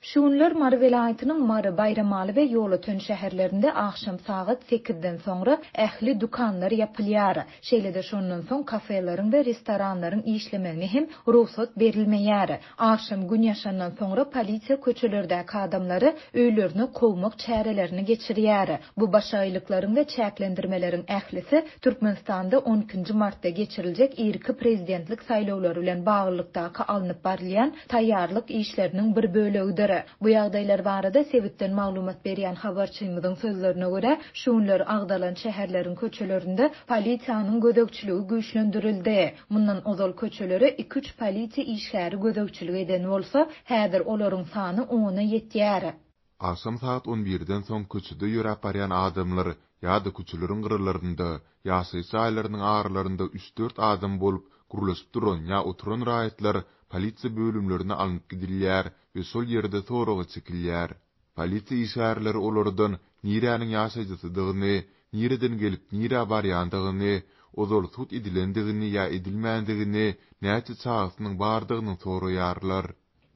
Şu günler Mary welaýatynyň Mary, Baýramaly we Ýolöten şäherlerinde agşam sagat sekizden soňra ähli dükanlar ýapylýar. Şeýle-de şondan soň kafeleriň we restoranlaryň işlemegine hem rugsat berilmeýär. Agşam Gün ýaşandan soňra polisiýa köçelerdäki adamlary öýlerine kowmak çärelerini geçirýär. Bu başagaýlyklaryň we çäklendirmeleriň ählisi Türkmenistanda on ikinji martda geçiriljek irki prezidentlik saýlawlary bilen baglylykdaky alnyp barylýan taýýarlyk işleriniň bir bölegidir. Bu ýagdaýlar barada sebitden maglumat berýän habarçymyzyň sözlerine görä, şu günler agzalan şäherleriň köçelerinde polisiýanyň gözegçiligi güýçlendirildi. Mundan ozal köçelere iki-üç polisiýa işgäri gözegçilik eden bolsa, häzir olaryň sany ona ýetýär. Agşam sagat on birden soň köçede ýöräp barýan adamlar ýa-da köçeleriň gyralarynda, ýaşaýyş jaýlarynyň aralarynda üç-dört adam bolup, gürleşip duran ýa oturan raýatlar polisiýa bölümlerine alnyp gidilýär we şol ýerde soraga çekilýär. Polisiýa işgärleri olardan niräniň ýaşaýjysydygyny, nireden gelip, nirä barýandygyny, ozal sud edilendigini ýa edilmändigini, näçe çagasynyň bardygyny soraýarlar.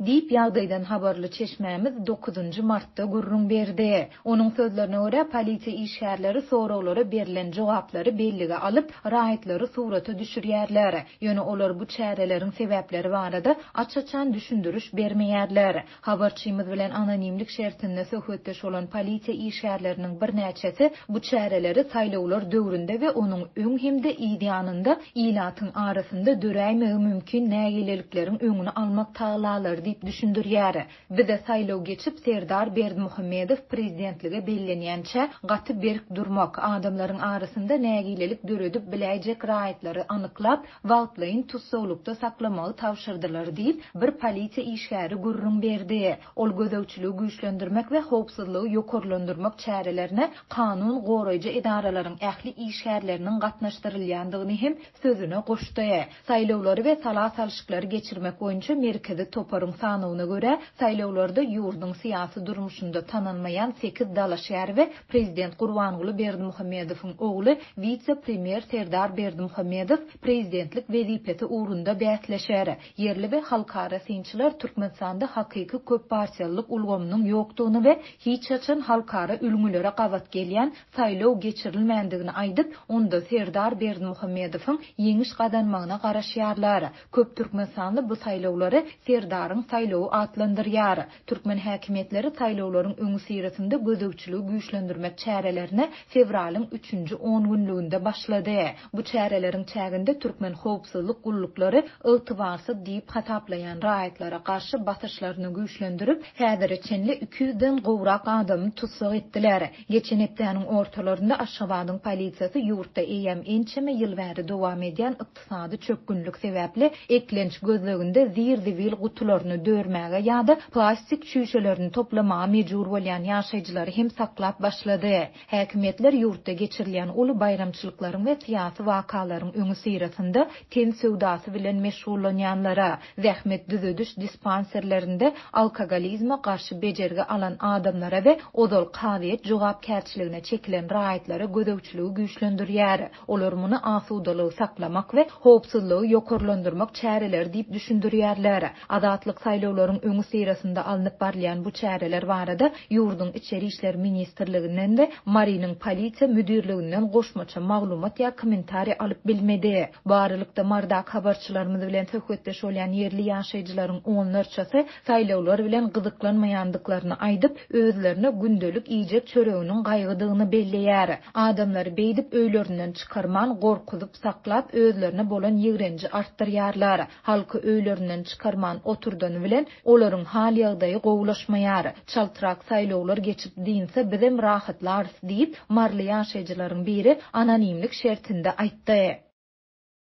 Diýip, ýagdaýdan habarly çeşmämiz dokuzynjy martda gürrüň berdi. Onuň sözlerine görä, polisiýa işgärleri soraglara berlen jogaplary bellige alyp, raýatlary surata düşürýärler. Ýöne olar bu çäreleriň sebäpleri barada aç-açan düşündiriş bermeýärler. Habarçymyz bilen anonimlik şertinde söhbetdeş bolan polisiýa işgärleriniň birnäçesi bu çäreleri saýlawlar döwründe we onuň öň hem-de yz ýanynda ilatyň arasynda döräýmegi mümkin nägilelikleriň öňüni almak tagallalary diýip düşündirýär. Bize saýlaw geçip, Serdar Berdimuhamedow prezidentlige bellenýänçä gaty berk durmak, adamlaryň arasynda nägilelik döredip biläýjek raýatlary anyklap, wagtlaýyn tussaglykda saklamagy tabşyrdylar diýip, bir polisiýa işgäri gürrüň berdi. Ol gözegçiligi güýçlendirmek we howpsuzlygy ýokarlandyrmak çärelerine kanun goraýjy edaralaryň ähli işgärleriniň gatnaşdyrylýandygyny hem sözüne goşdy. Saýlawlary we sala salşyklary geçirmek boýunça Merkezi toparyň sanawyna görä, saýlawlarda ýurduň syýasy durmuşynda tanalmaýan sekiz dalaşgär we prezident Gurbanguly Berdimuhamedowyň ogly, wise-premýer Serdar Berdimuhamedow prezidentlik wezipesi ugrunda bäsleşer. Ýerli we halkara synçylar Türkmenistanda hakyky köppartiýalylyk ulgamynyň ýokdugyny we hiç haçan halkara ülňülere gabat gelýän saýlaw geçirilmändigini aýdyp, onda Serdar Berdimuhamedowyň ýeňiş gazanmagyna garaşýarlar. Köp türkmenistanly bu saýlawlary Serdaryň saýlawy atlandyrýar. Türkmen häkimiýetleri saýlawlaryň öňüsyrasynda gözegçiligi güýçlendirmek çärelerine fewralyň üçünji ongünlüginde başlady. Bu çäreleriň çäginde türkmen howpsuzlyk gulluklary ygtybarsyz diýip hasaplaýan raýatlara garşy basyşlaryny güýçlendirip, häzire çenli iki ýüzden gowrak adamy tussag etdiler. Geçen hepdäniň ortalarynda Aşgabadyň polisiýasy ýurtda eýýäm ençeme ýyl bäri dowam edýän ykdysady çökgünlik sebäpli eklenç gözleginde zir-zibil gutularyny dörmäge ýa-da plastik çüýşelerini toplamaga mejbur bolýan ýaşaýjylary hem saklap başlady. Häkimiýetler ýurtda geçirilýän uly baýramçylyklaryň we syýasy wakalaryň öňüsyrasynda ten söwdasy bilen meşgullanýanlara, zähmet düzediş dispanserlerinde alkogolizme garşy bejergi alan adamlara we ozal kazyýet jogapkärçiligine çekilen raýatlara gözegçiligi güýçlendirýär. Olar muny asudalygy saklamak we howpsuzlygy ýokarlandyrmak çäreleri diýip düşündirýärler. Azatlyk saýlawlaryň öňüsyrasynda alnyp barylýan bu çäreler barada ýurduň Içeri işler ministrliginden we Marynyň polisiýa müdirliginden goşmaça maglumat ýa kommentariý alyp bilmedi. Bu aralykda, Marydaky habarçylarymyz bilen söhbetdeş bolýan ýerli ýaşaýjylaryň onlarçasy saýlawlar bilen gyzyklanmaýandyklaryny aýdyp, özlerine gündelik iýjek çöreginiň gaýgydygyny belleýär. Adamlary beýdip öýlerinden çykarman, gorkuzyp saklap, özlerine bolan ýigrenji artdyrýarlar. Halky öýlerinden çykarman oturdany bilen, olaryň hal-ýagdaýy gowulaşmaýar. Çaltrak saýlawlar geçip dynsa bizem rahatlarys diýip, maryly ýaşaýjylaryň biri anonimlik şertinde aýtdy.